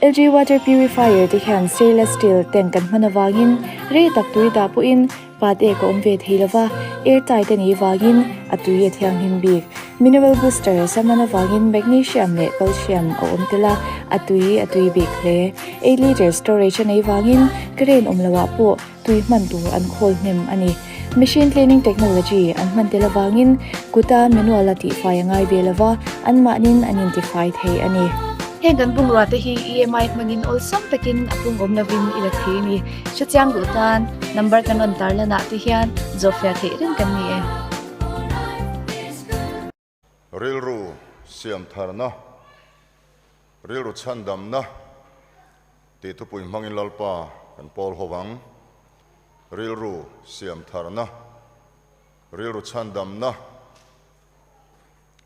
LG water purifier te hian stainless steel tank an hman avangin rei tak tui dah pawhin pat ek a awm ve thei lova, air tight a nih vangin a tui a thianghlim bik. Mineral booster a hman avangin magnesium leh calcium a awm tel a, a tui a tui bik hle. 8 litre storage a neih vangin current awm loh ah pawh tui hman tur an khawl hnem a ni. Machine cleaning technology an hman tel avangin kuta manual a tihfai a ngai ve lova, anmahnin an intifai thei a ni. Heng kan bungrua te hi EMI hmangin awlsam takin a pung awm lovin i la thei a ni. Hrechiang duh tan number kan rawn tarlanah te hian zawhfiah theih reng kan ni e. Rilru siam tharna, rilru chhandamna tih thupui hmangin Lalpa kan pawl ho ang. Rilru siam tharna, rilru chhandamna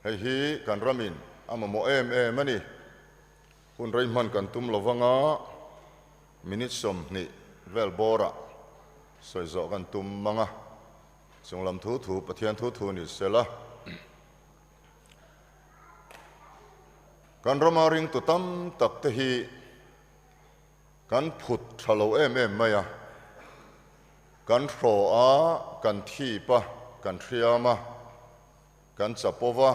hei hi kan ramin a mamawh em em a ni. Hun rei hman kan tum lo vanga minute 20 vel bawrah sawi zawh kan tum mang a. Chunglam thu thu Pathian thu thu ni sela. Kan rama ringtu tam tak te hi kan phut tha lo em em mai a. Kan hraw a, kan thip a, kan hriam a, kan chapo va,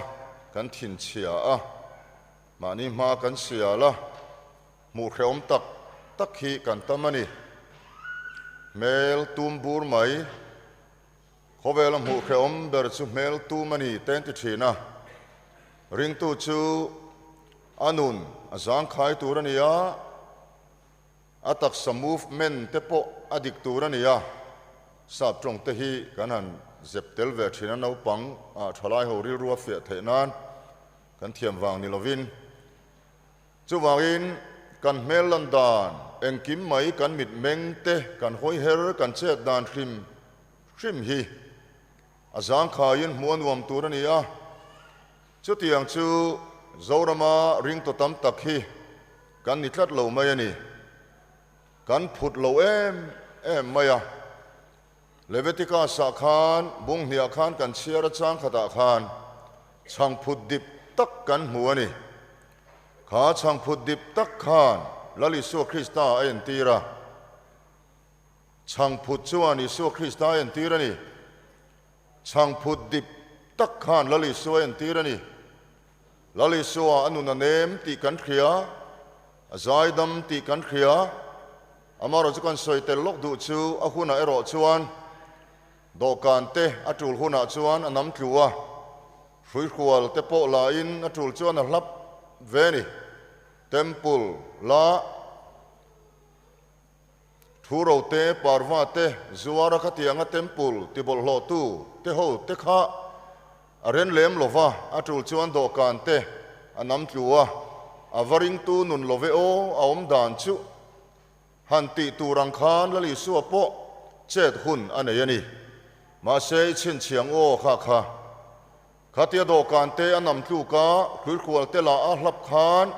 kan thinchhia a, mahni hma kan sial a, hmuh hrehawm tak tak hi kan tam a ni. Hmel tum bur mai. Khawvela hmuh hrehawm ber chu hmel tum a ni te an ti thin a. Ringtu chu a nun a zangkhai tur a ni a, a taksa movement te pawh a dik tur a ni a. Sap tawng te hi kan han zep tel ve thin a, naupang ah thalai ho rilru a fiah theih nan kan thiam vang ni lovin. Chuvangin, kan hmel lan dan, engkim mai kan mitmeng te, kan hawiher, kan chet dan hrim hrim hi a zangkhaiin hmuh a nuam tur a ni a. Chutiang chu Zorama ringtu tam tak hi kan ni tlat lo mai a ni. Kan phut lo em em mai a. Leviticus-ah khan, bunghniah khan kan chhiar a chang khatah khan chhangphut dip tak kan hmu a ni. Kha chhangphut dip tak khan Lal Isua Krista a entir a. Chhangphut chuan Isua Krista a entir a ni. Chhangphut dip tak khan Lal Isua a entir a ni. Lal Isua a nun a nem tih kan hria, a zaidam tih kan hria. Amaherawhchu kan sawi tel lawk duh chu a hunah erawh chuan dawhkan te a tul hunah chuan a nam tlu a, hruihrual te pawh lahin a tul chuan a hlap ve a ni. Temple la thu ro te, parva te, zuara khatianga temple tibawlhhlawhtu te ho te kha a ren lem lo va, a tul chuan dawhkan te a nam tlu a, a va ringtu nun lo ve aw, a awm dan chu han tih tur ang khan Lal Isua pawh chet hun a nei a ni. Mahse i chhinchhiang aw kha kha. Khatia dawhkan te a nam tluk a, hruihrual te lah a hlap khan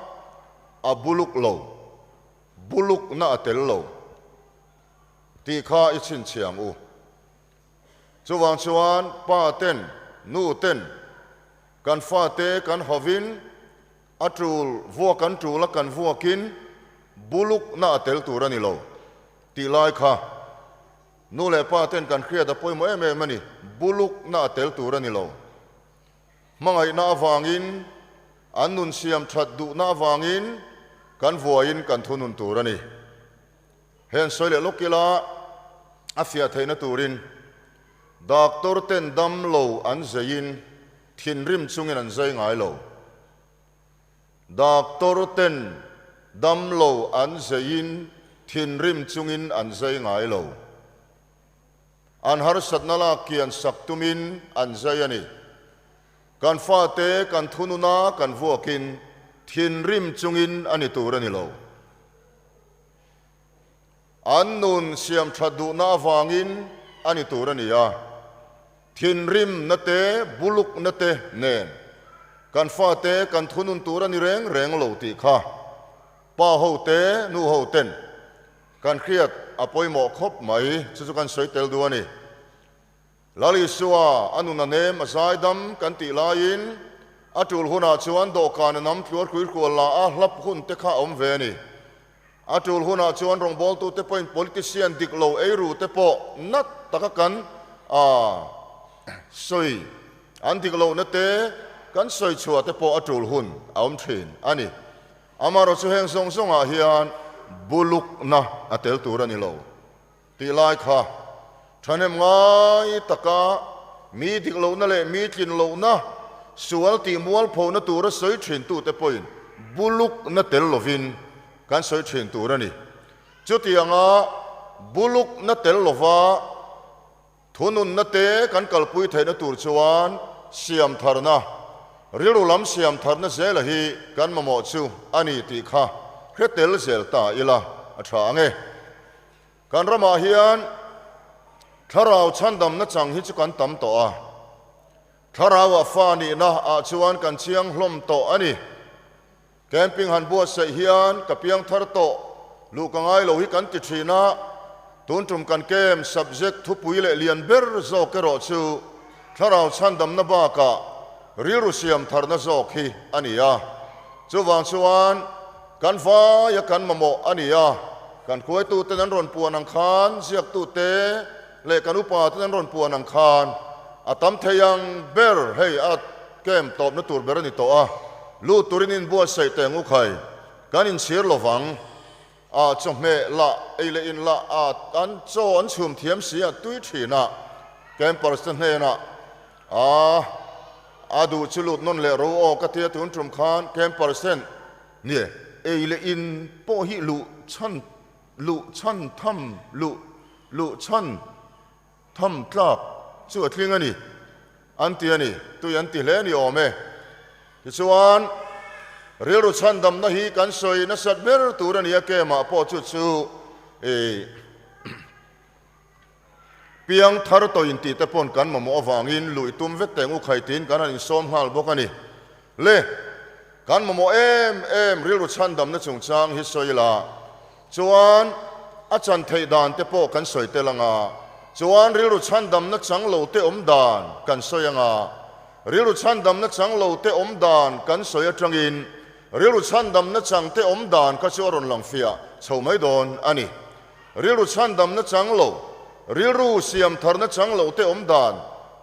a buluk lo, buluk na a tel lo tih kha i chhinchhiang u. Chuvang chuan pa ten, nu ten kan fate kan hovin a tul vuak an tul a kan vuakin buluk na a tel tur a ni lo tih lai kha nu leh pa ten kan hriat a pawimawh em em a ni. Buluk na a tel tur a ni lo. Hmangaihna avangin, an nun siam that duhna avangin kan vuaiin kan thunun tur a ni. Heng sawi leh lawk ila a fiah theihna turin doctor ten dam lo an zeiin thinrim chungin an zai ngai lo. Doctor ten dam lo an zeiin thinrim chungin an zai ngai lo. An harsatna lak kian sak tumin an zai a ni. Kan fate kan thununa kan vuakin thinrim chungin a ni tur a ni lo. An nun siam that duhna avangin a ni tur a ni a, thinrimna te, bulukna te nen kan fate kan thunun tur a ni reng reng lo tih kha pa ho te, nu ho ten kan hriat a pawimawh khawp mai, chu chu kan sawi tel duh a ni. Lal Isua a nun a nem a zaidam kan tih laiin a tul hunah chuan dawhkan a nam tluar hruihrual la a hlap hun te kha a awm ve a ni. A tul hunah chuan rawngbawltute pawhin politician dik lo eiru te pawh nat taka kan sawi an dik lohna te kan sawi chhuah te pawh a tul hun a awm thin a ni. Amaherawhchu chu heng zawng zawngah hian bulukna a tel tur a ni lo tih lai kha thahnem ngai taka mi dik lohna leh mi tlin lohna sual tih mualphona tura sawi thintute pawhin bulukna tel lovin kan sawi thin tur a ni. Chutianga bulukna tel lova Thununna te kan kalpui theihna tur chuan siam tharna, rilru lam siam tharna zela hi kan mamawh chu a ni tih kha hre tel zel ta ila a tha ang e. Kan ramah hian thlarau chhandamna chang hi chu kan tam tawh a, thlarauah fa nihna ah chuan kan chiang hlawm tawh a ni. Camping han buatsaih hian ka piang thar tawh luh ka ngai lo hi kan ti thin a, tun tum kan camp subject thupui leh lian ber zawk erawh chu thlarau chhandamna bakah rilru siam tharna zawk hi a ni a. Chuvang chuan kan vaia kan mamawh a ni a, kan hruaituten an rawn puan ang khan ziaktute leh kan upaten an rawn puan ang khan a tam thei ang ber hei a Camp tawpna tur ber a ni tawh a, lut turin inbuatsaih teh ngu khai, kan inchhir lo vang. A chawhmeh lah ei leh in lah a an chaw an chhum thiam si a tui thin a, campers te hnenah a a duh chu lut nawn leh ro aw ka tia tun tum khan campers ten nie ei leh in pawh hi luh chhan luh chhan tham luh luh chhan Tham tlak chu a tling a ni, an ti a ni, tui an ti hle ni awm e. Tichuan, rilru chhandamna hi kan sawi nasat ber tur a ni a, kemah pawh chu chu i piang thar tawh intih te pawn kan mamawh avangin luih tum vek teng u khai tiin kan han insawm nghal bawk a ni. Le, kan mamawh em em rilru chhandamna chungchang hi sawi la. Chuan a chan theih dan te pawh kan sawi tel ang a, chuan rilru chhandamna chang lo te awm dan kan sawi ang a, rilru chhandamna chang lo te awm dan kan sawi atangin rilru chhandamna chang te awm dan kha chu a rawn lang fiah chho mai dawn a ni. Rilru chhandamna chang lo, rilru siam tharna chang lo te awm dan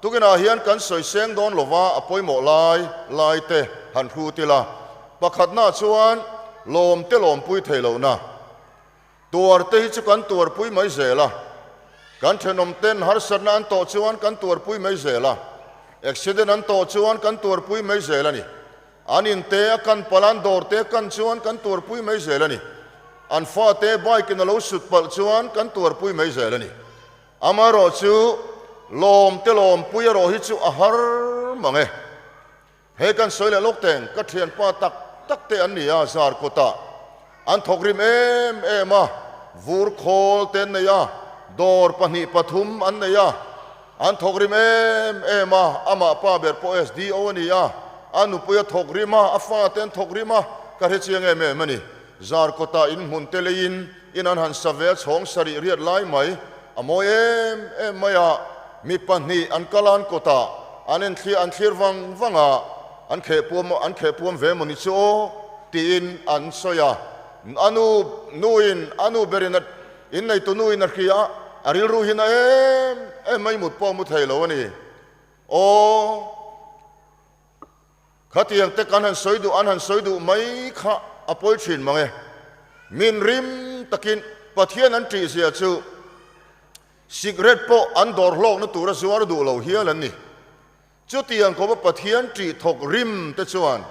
tukinah hian kan sawi seng dawn lova a pawimawh lai lai te han hrut ila. Pakhatna chuan lawm te lawmpui thei lohna tuar te hi chu kan tuarpui mai zel a, kan thenawm ten harsatna an tawh chuan kan tuarpui mai zel a, accident an tawh chuan kan tuarpui mai zel a ni. An in te a kan palh a, an dawr te a kan chuan kan tuarpui mai zel a ni. An fa te bike in a lo sut palh chuan kan tuarpui mai zel a ni. Amaherawhchu lawm te lawmpui erawh hi chu a har mang e. He kan sawi leh lawk teng, ka thianpa tak tak te an ni a, zar kawtah an thawk rim em em a, vur khawl te an nei a, dawr pahnih pathum an nei a, an thawk rim em em a, amah pa ber pawh SDO a ni a, a nupui a thawk rim a, a fa te an thawk rim a, ka hre chiang em em a ni. Zar kawtah in hmun te leiin in an han sa ve a, chhawng sarih riat lai mai a mawi em em mai a, mi pahnih an kal a an kawtah an enthlir an thlir vang vang a, an kheh puam an kheh puam ve maw ni chu aw tiin an sawi a, a nu nuin a nu berin a inneitu nuin a hria a, a rilru hi na em em mai mut pawh a mu thei lo a ni aw. Khatiang te kan han sawi duh an han sawi duh mai kha a pawi thin mang e. Min rim takin Pathian an tih zia chu sikret pawh an dawr hlawkna tura zuar duh lo hial an ni. Chutiang khawpa Pathian tih thawk rim te chuan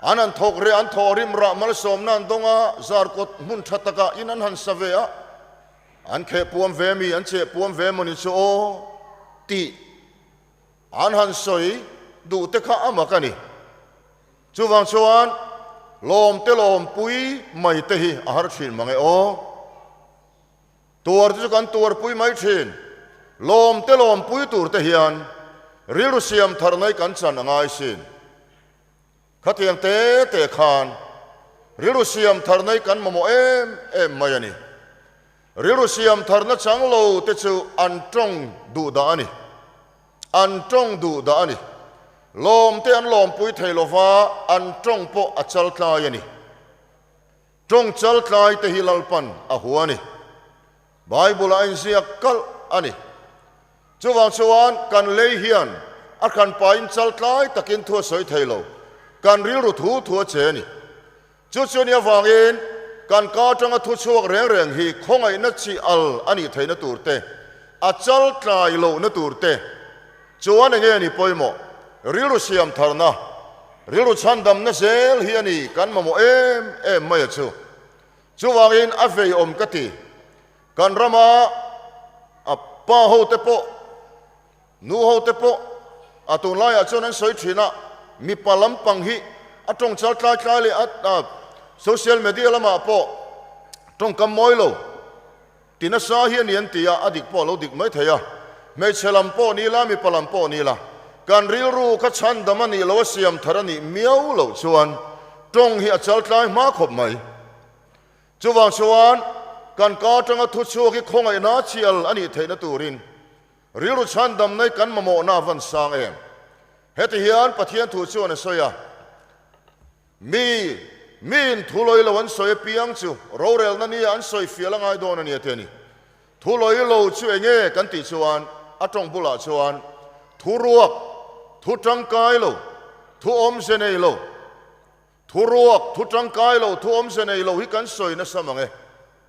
an han thawk reh an thawh rim rah malsawmna an dawng a, zarkawt hmun tha takah in an han sa ve a, an kheh puam ve mi an cheh puam ve mawni chu aw tih An han sawi duh te kha a mak a ni. Chuvang chuan lawm te lawmpui mai te hi a har thin mang e aw. Tuar te chu kan tuarpui mai thin. Lawm te lawmpui tur te hian rilru siam thar nai kan chan a ngai sin. Khatiang te te khan rilru siam thar nai kan mamawh em em mai a ni. Rilru siam tharna chang lo te chu an tawng duh dah a ni. An tawng duh dah a ni. Lawm te an lawmpui thei lova, an tawng pawh a chal tlai a ni. Tawng chal tlai te hi Lalpan a hua a ni. Bible ah a inziak kalh a ni. Chuvang chuan kan lei hian a hranpain chal tlai takin thu a sawi thei lo. Kan rilru thu thu a che a ni. Chu chu nia vangin kan ka atanga thu chhuak reng reng hi khawngaihna chi al a nih theihna tur te, a chal tlai lohna tur te chuan enge ni pawimawh? Rilru siam tharna, rilru chhandamna zel hi a ni kan mamawh em em mai a chu. Chuvangin a vei awm ka ti. Kan rama a pa ho te pawh, nu ho te pawh a tunlaiah chuan an sawi thin a, mipa lampang hi a tawng chal tlai tlai leh a social media lamah pawh tawngkam mawi lo ti nasa hi a ni an ti a, a dik pawh a lo dik mai thei a. Hmeichhe lam pawh ni la, mipa lam pawh ni la, kan rilru kha chhandam a nih lo a siam thar a nih miau loh chuan tawng hi a chal tlai hma khawp mai. Chuvang chuan kan ka atanga thu chhuak hi khawngaihna chial a nih theihna turin rilru chhandam nei kan mamawhna a van sang em? Heti hian Pathian thu chuan a sawi a, Mi, miin thu lawi lo an sawi apiang chu rorelna nia an sawi fial a ngai dawn a nia ti a ni. Thu lawi lo chu enge kan tih chuan a tawng bulah chuan thu ruak, thu tangkai lo, thu awmze nei lo, Thu ruak, thu tangkai lo, thu awmze nei lo hi kan sawi nasa mang e.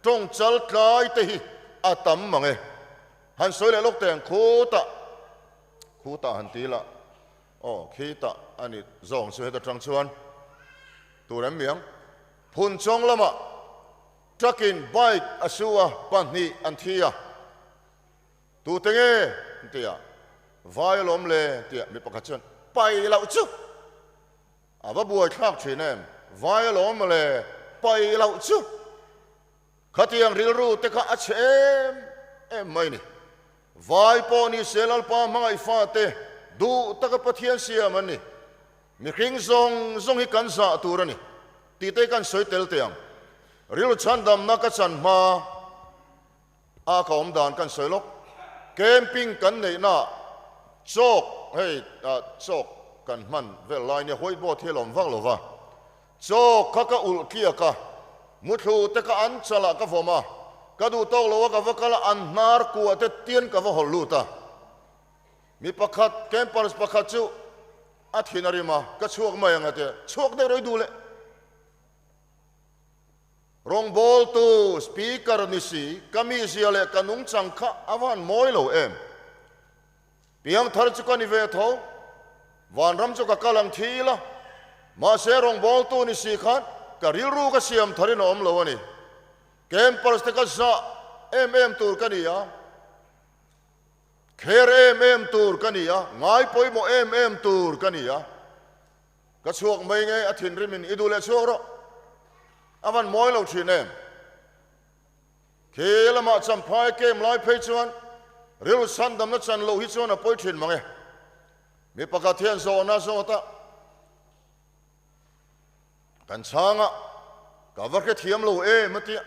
Tawng chal tlai te hi a tam mang e. Han sawi leh lawk teh ang, khutah, khutah han ti la, aw khitah a ni zawng chu heta tang chuan tur em miang. Phun chawng lamah truck in bike a su a, pahnih an thi a. Tute nge? An ti a, vai alawm le tia mi pakhat chuan pai loh chu. A va buai thlak thin em? Vai alawm mawle, pai loh chu. Khatiang rilru te kha a chhe em em mai ni. Vai pawh ni se Lalpa hmangaih fate duh taka Pathian siam an ni. Mihring zawng zawng hi kan zah tur a ni tih te kan sawi tel teh ang. Rilru chhandamna ka chan hma A ka awm dan kan sawi lawk. Camping kan neihna chawk hei chawk kan hman vel lai nia whiteboard hi a lawm vak lo va. Chawk kha ka ulh tliak a, muthlu te kha an chalah ka vawm a, ka duh tawk lo a ka va kal a, an hnar kuah te tian ka va hawlh lut a. Mi pakhat campers pakhat chu a thin a rim a, ka chhuak mai ang a ti a, chhuak deuh rei duh leh. Rawngbawltu Speaker ni si, ka mizia leh ka nungchang kha a van mawi lo em? Piangthar chu ka ni ve tho, vanram chu ka kal ang thi ila, mahse rawngbawltu ni si khan ka rilru ka siam tharin a awm lo a ni. Campers te ka zah em em tur ka ni a, kher em em tur ka ni a, ngai pawimawh em em tur ka ni a. Ka chhuak mai nge a thinrimin i duh leh chhuak rawh. A van mawi lo thin em? Khi lamah Champhai camp lai phei chuan rilru chhandamna chan loh hi chuan a pawi thin mang e. Mi pakhat hian zawhna zawt a kan chhang a, ka va hrethiam lo em a tia,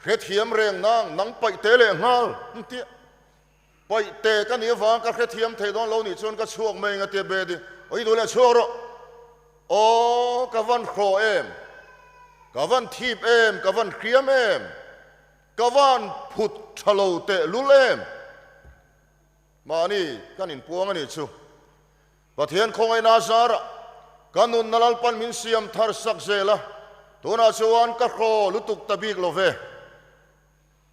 hrethiam reng nang, nang paih te leh nghal an tia. Paih te ka nih avang ka hrethiam thei dawn lo nih chuan ka chhuak mai eng a tia Bedi, Aw i duh leh chhuak rawh. Aw ka van hraw em, ka van thip em, ka van hriam em, ka van phut tha lo teh lul em. Mahni kan inpuang a nih chu. Pathian khawngaihna zarah ka nunna Lalpan min siam thar sak zel a, tunah chuan ka hraw lutuk ta bik lo ve.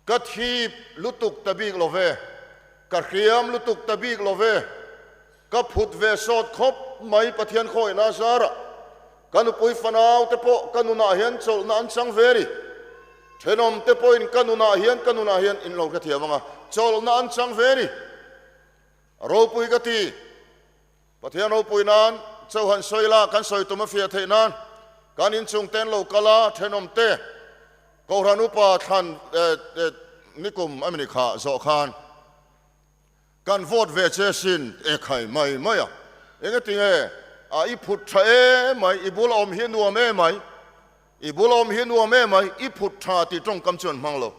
Ka thip lutuk ta bik lo ve, ka hriam lutuk ta bik lo ve, ka phut ve sawt khawp mai Pathian khawihna zarah ka nupui fanau te pawh ka nunah hian chawlhna an chang ve a ni. Thenawm te pawhin ka nunah hian ka nunah hian in lo hrethiam ang a, chawlhna an chang ve a ni. A ropui ka ti. Pathian ropui nan chauh han sawi la, kan sawi tum a fiah theih nan kan inchung ten lo kal a, thenawm te Kohhran upa thlan nikum a mini kha zawh khan kan vote ve che sin e khai mai mai a, engatinge a i phut tha e mai, i bul awm hi nuam e mai, i bul awm hi nuam e mai, i phut tha tih tawngkam chu an hmang lo.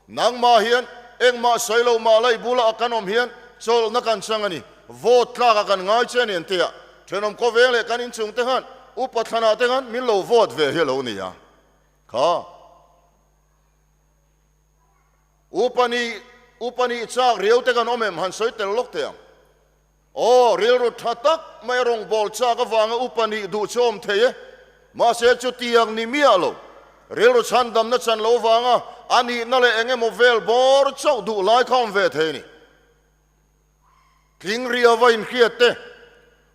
Nangmah hian engmah sawi lo mah la i bula kan awm hian chawlhna kan chang a ni, vote tlak a kan ngai che a ni an ti a, thenawm khawveng leh kan inchung te khan upa thlanah te khan min lo vote ve hi a lo ni a. Kha. Upa nih, upa nih chak riau te kan awm em? Han sawi tel lawk teh ang. Aw, rilru tha tak mai a rawngbâwl chak avanga upa nih duh chu awm thei e. Mahse, chutiang ni miah lo. Rilru chhandamna chan lo vanga a nihna leh eng emaw vel bawr chauh duh lai kha awm ve thei a ni. Tling riava inhriat te,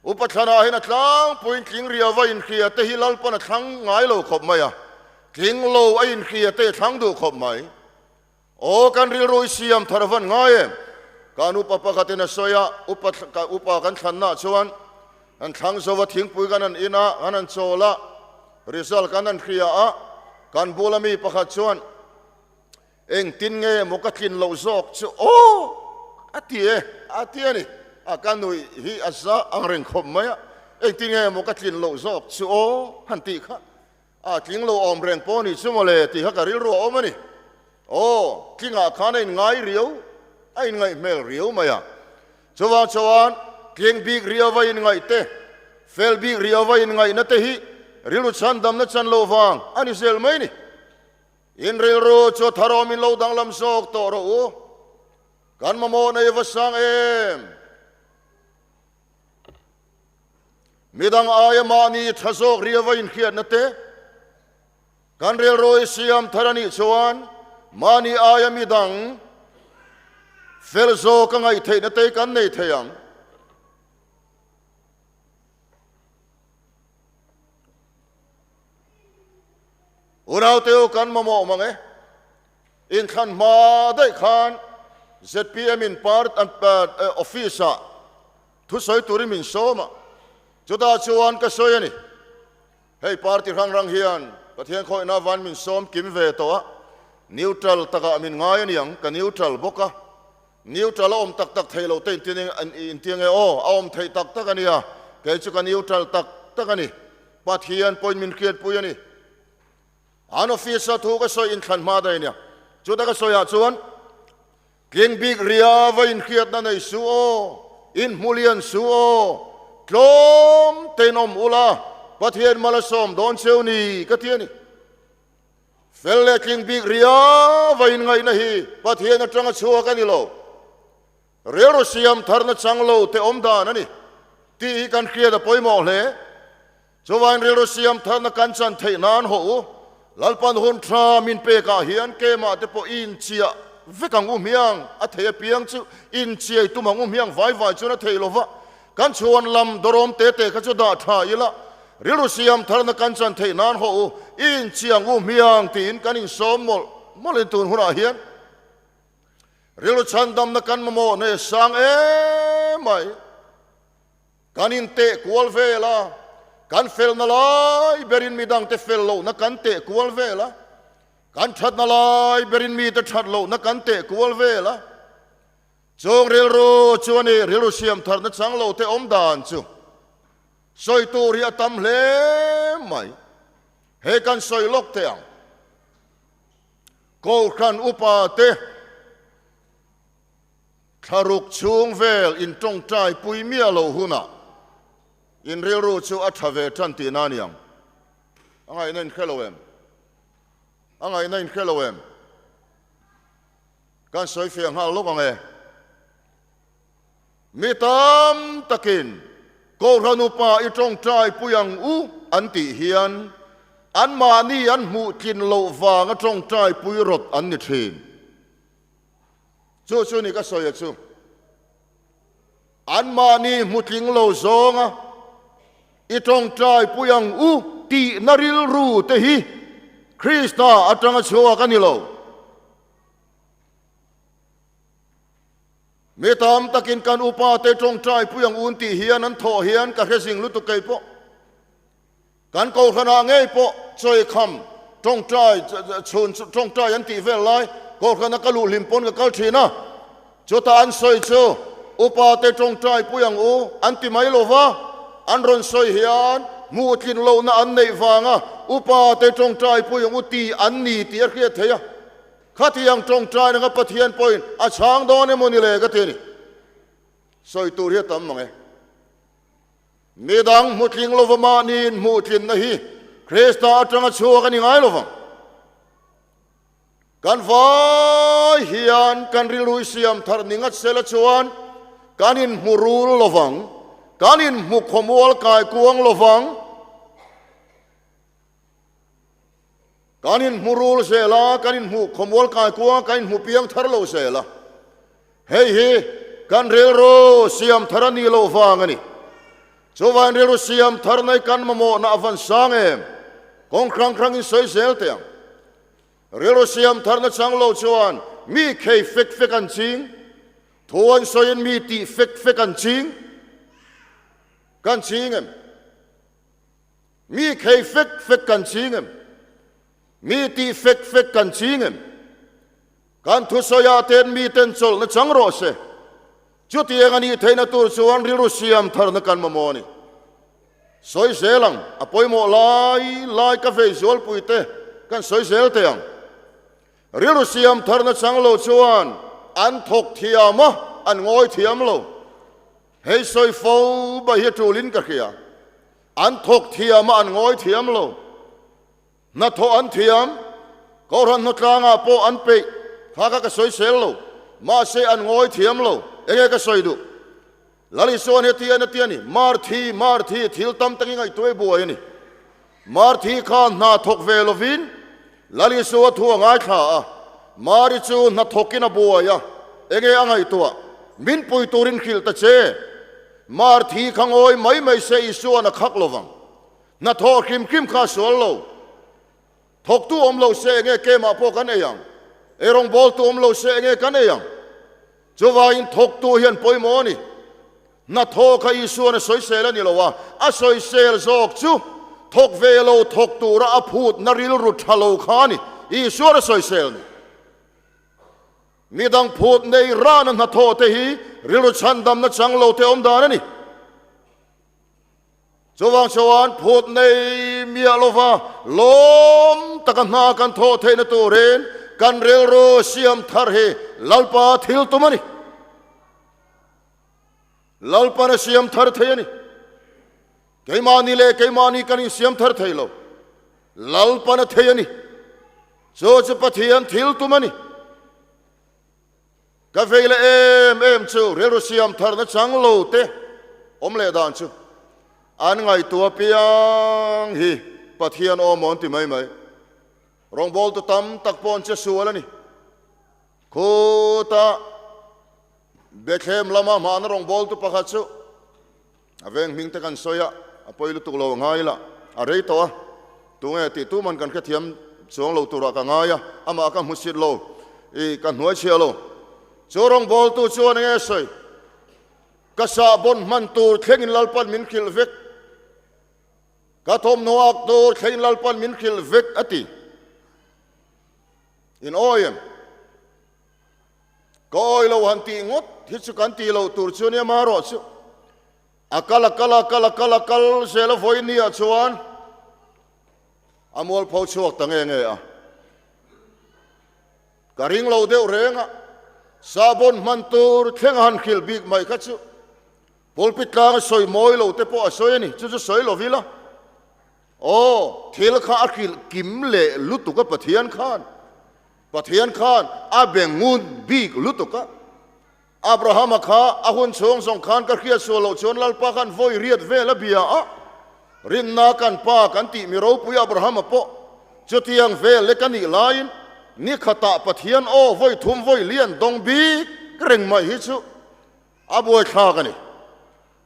Upa thlanah hian a tlangpuiin tling riava inhria te hi Lalpan a thlang ngai lo khawp mai a, tling lo a inhria te a thlang duh khawp mai. Aw, kan rilru i siam thar van ngai em? Kan upa pakhatin a sawi a, upa upa kan thlannaah chuan an thlang zo a, thingpui kan han in a, kan han chawl a, result kan han hria a, kan bula mi pakhat chuan, Engtin nge maw ka tlin loh zawk chu aw a ti e, a ti a ni. A ka nuih hi a za ang reng khawp mai a, engtin nge maw ka tlin loh zawk chu aw han tih kha a tling lo awm reng pawh ni chu mawle tih kha ka rilru a awm a ni. Aw, tlingah khan a inngai riau, a inngaih hmel riau mai a. Chuvang chuan tling bik riau a inngaih te, fel bik riau a inngaihna te hi rilru chhandamna chan loh vang a ni zel mai ni. In rilru chu tharawm in lo danglam zawk tawh rawh u. Kan mamawh nei va sang em? Midang aia mahni tha zawk riau a inhriatna te, kan rilru i siam thar a nih chuan mahni aia midang fel zawk a ngaih theihna te kan nei thei ang. Unaute u kan mamawh mang e. Inthlan hma daih khan zpm in part office ah thusawi turin min sawm a, chutah chuan ka sawi a ni. Hei party hrang hrang hian Pathian khawihna van min sawm kim ve tawh a, neutral takah min ngai a niang, ka neutral bawk a. Neutral a awm tak tak thei lo te inti ange aw, a awm theih tak tak a nia, kei chu ka neutral tak tak a ni. Pathian pawhin min hriatpui a ni. An office-a thu ka sawi inthlan hma daih a nia. Chuta ka sawiah chuan, Tling bik riau a inhriatna nei su aw, inhmu lian su aw, tlawm tein awm ula, Pathian mal a sawm dawn cheu ni ka ti a ni. Fel leh tling bik riau a inngaihna hi Pathian atanga chhuak a ni lo. Rilru siam tharna chang lo te awm dan a ni tih hi kan hriat a pawimawh hle. Chuvain rilru siam tharna kan chan theih nan haw u, Lalpan hun tha min pekah hian keimah te pawh i inchiah vek ang u hmiang, a thei apiang chu inchiai tum ang u hmiang vai vai chuan a thei lo va, kan chhuan lam dawrawm te te kha chu dah tha ila, rilru siam tharna kan chan theih nan haw u, i inchiah ang u hmiang tiin kan insawm mawlh mawlhin tun hunah hian rilru chhandamna kan mamawh nei sang em mai. Kan inteh kual vel a, kan felna lai berin midangte fel lohna kan teh kual vel a, kan thatna lai berin mite that lohna kan teh kual vel a. Chung rilru chu a ni, rilru siam tharna chang lo te awm dan chu sawi tur hi a tam hle mai. Hei kan sawi lawk teh ang. Kohhran upa te. Thlaruk chhung vel in tawngtai pui miah loh hunah in rilru chu a tha ve tan tihna a ni ang. A ngaihna in hre lo em? A ngaihna in hre lo em? Kan sawi fiah nghal lawk ang e. Mi tam takin Kohhran upa i tawngtai pui ang u an tih hian anmahni an hmuh tlin loh vanga tawngtai pui rawt an ni thin. Chu chu ni ka sawi a chu. Anmahni hmutling lo zawnga i tawngtai pui ang u tihna rilru te hi Krista atanga chhuak a ni lo. Mi tam takin kan upa te tawngtai pui ang u an tih hian an thawh hian ka hre zing lutuk kei pawh. Kan Kohhranah ngei pawh chawikham tawngtai chhun tawngtai an tih vel lai Kohhrana ka luh hlim pawn ka kal thin a, chutah an sawi chu upa te tawngtai pui ang u an ti mai lo va, an rawn sawi hian hmuh tlin lohna an neih vanga upa te tawngtai pui ang u tih an ni tih a hriat theih a, khatiang tawngtai nanga Pathian pawhin a chhang dawn emaw ni le ka ti a ni. Sawi tur hi a tam mang e. Midang hmutling lova mahni inhmuhtlinna hi Krista atanga chhuak a ni ngai lovang. Kan vai hian kan rilru i siam thar ni ngat sela chuan kan inhmu rul lovang, kan inhmu khawmual kai kuang lovang. Kan inhmu rul zel a, kan inhmu khawmual kai kuang a, kan inhmu piang thar lo zel a. Hei hi kan rilru siam thar a nih loh vang a ni. Chuvain rilru siam thar nei kan mamawhna a van sang em? Kawng hrang hrangin sawi zel teh ang. Rilru siam tharna chang lo chuan mi khei fek fek an ching, thu an sawiin mi tih fek fek an ching. Kan ching em? Mi khei fek fek kan ching em? Mi tih fek fek kan ching em? Kan thusawiah ten miten chawlhna chang rawh se. Chutiang a nih theihna tur chuan rilru siam tharna kan mamawh a ni. Sawi zel ang, a pawimawh lai lai ka vei zualpui te kan sawi zel teh ang. Rilru siam tharna chang lo chuan an thawk thiam a, an ngawi thiam lo. Hei sawi fo bai hi a tulin ka hria. An thawk thiam a, an ngawi thiam lo. Hnathawh an thiam, Kohhran hnawtlangah pawh an peih, kha kha ka sawi sel lo, mahse an ngawi thiam lo, enge ka sawi duh? Lal Isuan heti a ti a ni, Marthi, Marthi, thil tam tak i ngaihtuah i buai a ni. Marthi kha hna thawk ve lovin Lal Isua thu a ngaithla a, Mari chu hna thawkin a buai a, enge a ngaihtuah? Min pui turin hrilh ta che. Marthi kha ngawi mai mai se Isuan a khak lovang. Hnathawh hrim hrim kha a sual lo. Thawktu awm lo se enge kemah pawh kan ei ang? Eirawngbawltu awm lo se enge kan ei ang? Chuvangin thawktu hian pawimawh a ni. Hnathawh kha Isuan a sawisel a ni lo a, a sawisel zawk chu thawk ve lo thawk tura a phutna rilru tha lo kha a ni. Isuan a sawisel ni. Midang phut nei rana hnathawh te hi rilru chhandamna chang lo te awm dan a ni. Chuvang chuan phut nei miah lova lawm taka hna kan thawh theihna turin kan rilru siam thar hi Lalpa thil tum a ni. Lalpan a siam thar thei a ni. Keimahni leh keimahni kan insiam thar thei lo. Lalpan a thei a ni. Chu chu Pathian thil tum a ni. Ka vei leh em em chu rilru siam tharna chang lo te awm leh dan chu an ngaihtuah piang hi Pathian aw maw an ti mai mai. Rawngbawltu tam tak pawh an che sual a ni. Khuta Bethlehem lama hmahna rawngbawltu pakhat chu a veng hming te kan sawi a, a pawi lutuk lo a ngai la, a rei tawh a, tunge tih tuman kan hrethiam chuang lo turah ka ngai a, amah ka hmusit lo, i ka hnuai chhia lo. Chu rawngbawltu chuan enge a sawi? Ka sahbawn hman tur thlengin Lalpan min hrilh vek, ka thawmhnaw ak tur thlengin Lalpan min hrilh vek a ti. In awi em? Ka awi lo han tih ngawt hi chu kan tih loh tur chu ania marawh chu a kal a kal a kal a kal a kal zel a vawi nia chuan a mualpho chhuak ta nge nge a. Ka ring lo deuh reng a, sahbawn hman tur thleng a han hrilh bik mai kha chu pulpit tlang a sawi mawi lo te pawh a sawi a ni, chu chu sawi lo vila. Aw, thil kha a hrilh kim leh lutuk a Pathian khan. Pathian khan a be ngun bik lutuk a. Abrahama kha a hun chhung zawng khan ka hriat sual loh chuan Lalpa khan vawi riat vel a bia a. Rinna kan pa kan tih mi ropui Abrahama pawh chutiang vel lek a nih laiin ni khatah Pathian aw vawi thum vawi lian dawng bik reng mai hi chu a buaithlak a ni.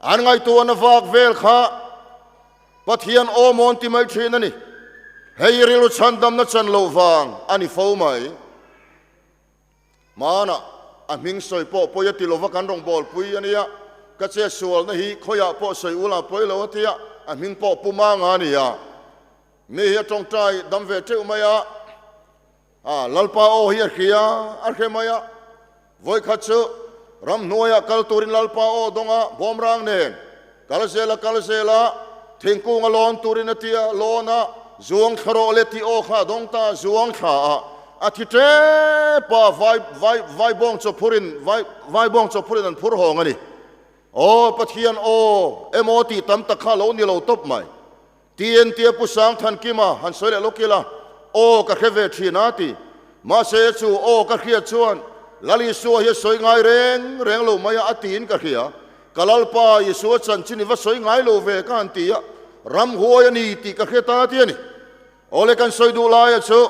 An ngaihtuahna vak vel kha Pathian aw mawn ti mai thin a ni. Hei rilru chhandamna chan loh vang a ni fo mai. Hmanah a hming sawi pawh pawi a ti lova kan rawngbawlpui a nia, ka che sualna hi khawiah pawh sawi ula pawi lo a tia, a hming pawh pu manga a nia. Mi hi a tawngtai dam ve teuh mai a. A, Lalpa aw hi a hria, a hre mai a. Vawikhat chu ramhnuaiah kal turin Lalpa aw dawng a, bawmrang nen kal zel a kal zel a, thingkung a lawn turin a ti a, lawn a, zuang thla rawh le tih aw kha a dawng ta, zuang thla a, a thi tep a, vai, vai, vaibawng chaw phurin, vai, vaibawng chaw phurin an phur hawng a ni. Aw, Pathian aw, emaw tih tam tak kha a lo ni lo tawp mai. TNT a Pu Sangthankima han sawi leh lawk ila, Aw ka hre ve thin a ti. Mahse chu aw ka hriat chuan Lal Isua hi a sawi ngai reng reng lo mai a, a tiin ka hria. Ka Lalpa Isua chanchin i va sawi ngai lo ve ka han ti a, ramhuai a ni tih ka hre ta ti a ni. Awle kan sawi duh laia chu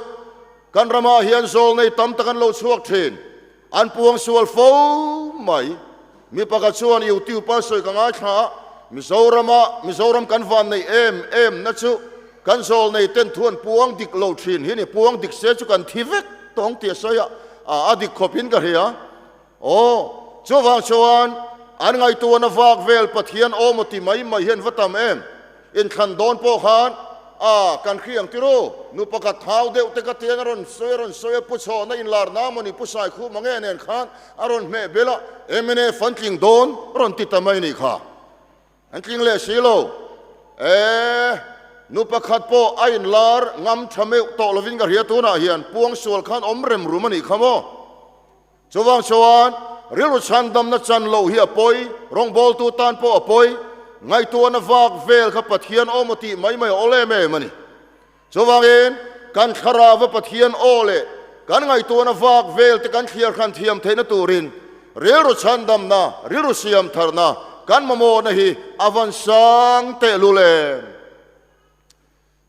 kan ramah hian zawlnei tam tak an lo chhuak thin, an puang sual fo mai. Mi pakhat chuan YouTube a sawi ka ngaithla a, Mizorama Mizoram kan van neih em em na chu kan zawlnei ten thu an puang dik lo thin hi ni, puang dik se chu kan thi vek tawng tih a sawi a, a dik khawp in ka hria. Aw, chuvang chuan an ngaihtuahna vak vel Pathian awm aw ti mai mai hian va tam em? Inthlan dawn pawh khan a kan hri ang tiru, nu pakhat thau deuh te ka tian a rawn sawi a rawn sawi a, Pu Chhawna inlar na maw ni Pu Saikhuma nge nen khan a rawn hmeh bel a, mnf an tling dawn rawn ti ta mai ni kha. An tling leh si lo. E, nu pakhat pawh a inlar ngam tha meuh tawh lovin ka hria tunah hian puangsual khan awm rem rum a nih kha maw? Chuvang chuan rilru chhandamna chan loh hi a pawi, rawngbawltu tan pawh a pawi, ngaihtuahna vak vel kha Pathian aw maw tih mai mai a awl em em a ni. Chuvangin kan thlarauva Pathian aw leh kan ngaihtuahna vak vel te kan thliar hran thiam theihna turin rilru chhandamna, rilru siam tharna kan mamawhna hi a van sang tehlul em?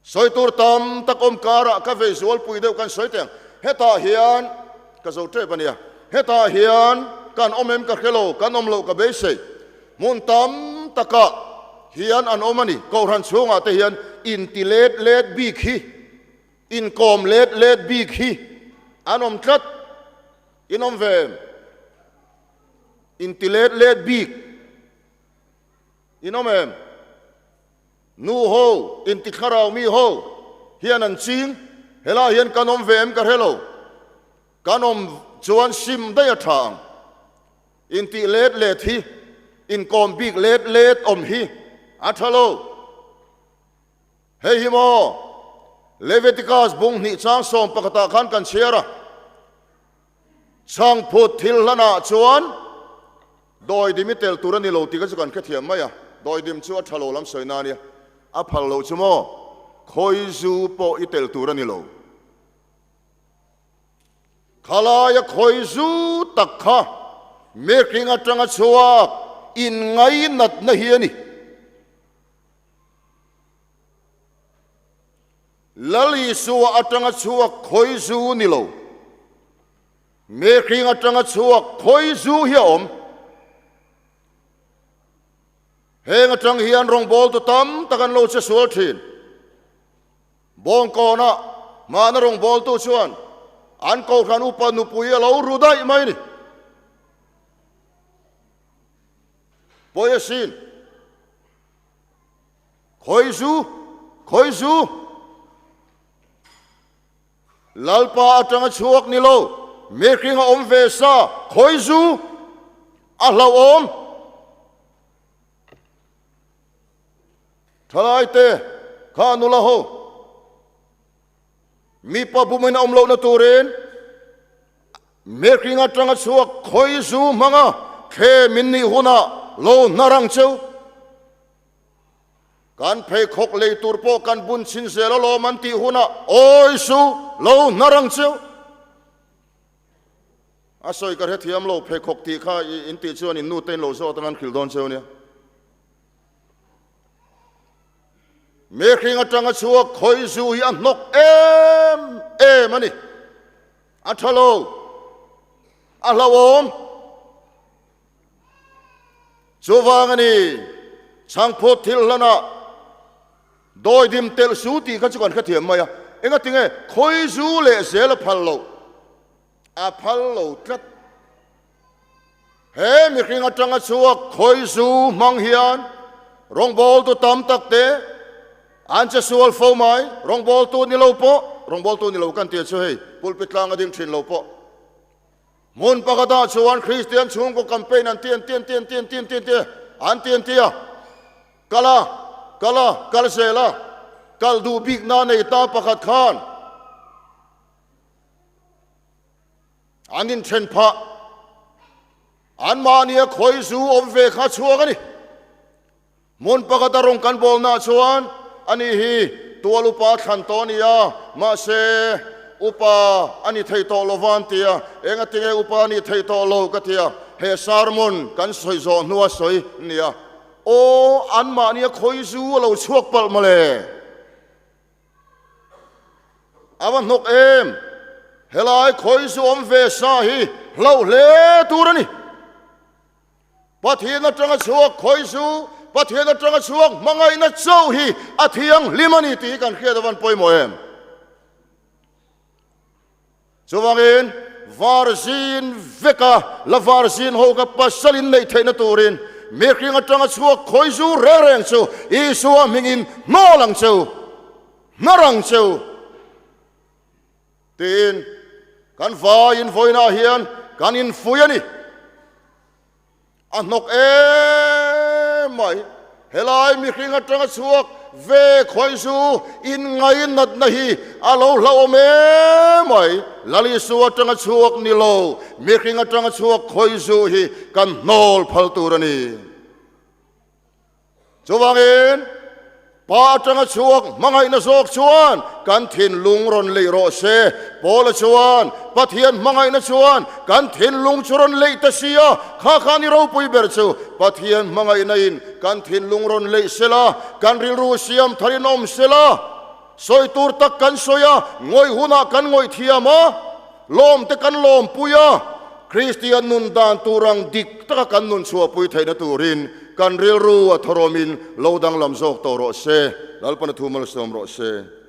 Sawi tur tam tak awm karah ka vei zualpui deuh kan sawi teh ang. Hetah hian ka zo tep a nia. Hetah hian kan awm em ka hre lo, kan awm loh ka beisei. Hmun tam takah hian an awm a ni. Kohhran chhungah te hian inti let let bik hi, inkawm let let bik hi an awm tlat. In awm ve em? Inti let let bik in awm em? Nu ho, inti thlarau mi ho hian an ching, helai hian kan awm ve em ka hre lo, kan awm chuan sim daih a tha ang, intih let let hi, inkawm bik let let awm hi a tha lo. Hei hi maw Leviticus bung hnih chang sawm pakhatah khan kan chhiar a, Chhangphut thil hlanah chuan dawidim i tel tur a ni lo tih kha chu kan hrethiam mai a, dawidim chu a tha lo lam sawi na a nia, a phal lo chu maw khawi zu pawh i tel tur a ni lo. Khalaia khawi zu tak kha mihring atanga chhuak inngainatna hi a ni. Lal Isua atanga chhuak khawi zu ni lo, mihring atanga chhuak khawi zu hi a awm. Heng atang hian rawngbawltu tam tak an lo che sual thin. Bawngkawna hmana rawngbawltu chuan an kohhran upa nupui a lo ru daih mai ni. Pawi asin. Khawi zu, khawi zu. Lalpa atanga chhuak ni lo, mihring a awm ve sa, khawi zu a hlauhawm. Thalaite kha nula ho, mipa bumin a awm lohna turin mihring atanga chhuak khawi zu hmanga thlem in nih hunah lo hnar ang cheu. Kan pheikhawk lei tur pawh kan bun chhin zel alawm an tih hunah awi su lo hnar ang cheu. A sawi ka hrethiam lo pheikhawk tih kha in tih chuan in nute in lo zawt ang an hrilh dawn cheu nia. Mihring atanga chhuak khawi zu hi a hnawk em em a ni. A tha lo. A hlauhawm. Chuvang a ni, chhangphut thil hlanah dawidim telh su tih kha chu kan hrethiam mai a, engatinge khawi zu leh zel a phal loh? A phal lo tlat. He mihring atanga chhuak khawi zu hmang hian rawngbawltu tam tak te an che sual fo mai, rawngbawltu ni lo pawh, rawngbawltu ni lo kan tih chu hei pulpit tlang a ding thin lo pawh. Hmun pakhatah chuan Kristian chhungkaw campaign an ti an ti an ti an ti an ti an ti an ti an ti an ti a, kal a, kal a, kal zel a, kal duh bikna nei ta pakhat khan an inthen phah, anmahnia khawi zu awm ve kha chhuak a ni. Hmun pakhata rawng kan bawlnaah chuan ani hi tual upa thlan tawh a ni a, mahse, Upa a ni thei tawh lo va an ti a, engatinge upa a nih theih tawh lo ka ti a, he sermon kan sawi zawh hnua sawi nia. Aw, anmahnia khawi zu a lo chhuak palh mawle. A va hnawk em! Helai khawi zu awm ve sa hi hlauh hle tur a ni. Pathian atanga chhuak khawi zu, Pathian atanga chhuak hmangaihna chauh hi a thianghlim a ni tih hi kan hriat avan pawimawh em? Chuvangin varzin veka la varzin ho ka pasal in neih theihna turin mihring atanga chhuak khawi zu reng reng chu Isua hmingin hnawl ang cheu, hnar ang cheu tiin kan vaiin vawiinah hian kan infuih a ni. A hnawk em mai. Helai mihring atanga chhuak ve khawi chu inngainatna hi a lo hlauhawm em mai. Lalisu atanga chhuak ni lo, mihring atanga chhuak khawi zu hi kan hnawl phal tur a ni. Chuvangin, Pa atanga chhuak hmangaihna zawk chuan kan thinlung rawn leih rawh se. Paula chuan, Pathian hmangaihna chuan kan thinlung chu rawn leih ta si a, kha khan i ropui ber chu Pathian hmangaihna in kan thinlung rawn leih se la, kan rilru siam tharin awm se la, sawi tur tak kan sawi a, ngawih hunah kan ngawih thiam a, lawmte kan lawmpui a, Kristian nun dan tur ang dik taka kan nun chhuahpui theihna turin kan rilru a thawrawmin lo danglam zawk tawh rawh se. Lalpana thu malsawm rawh se.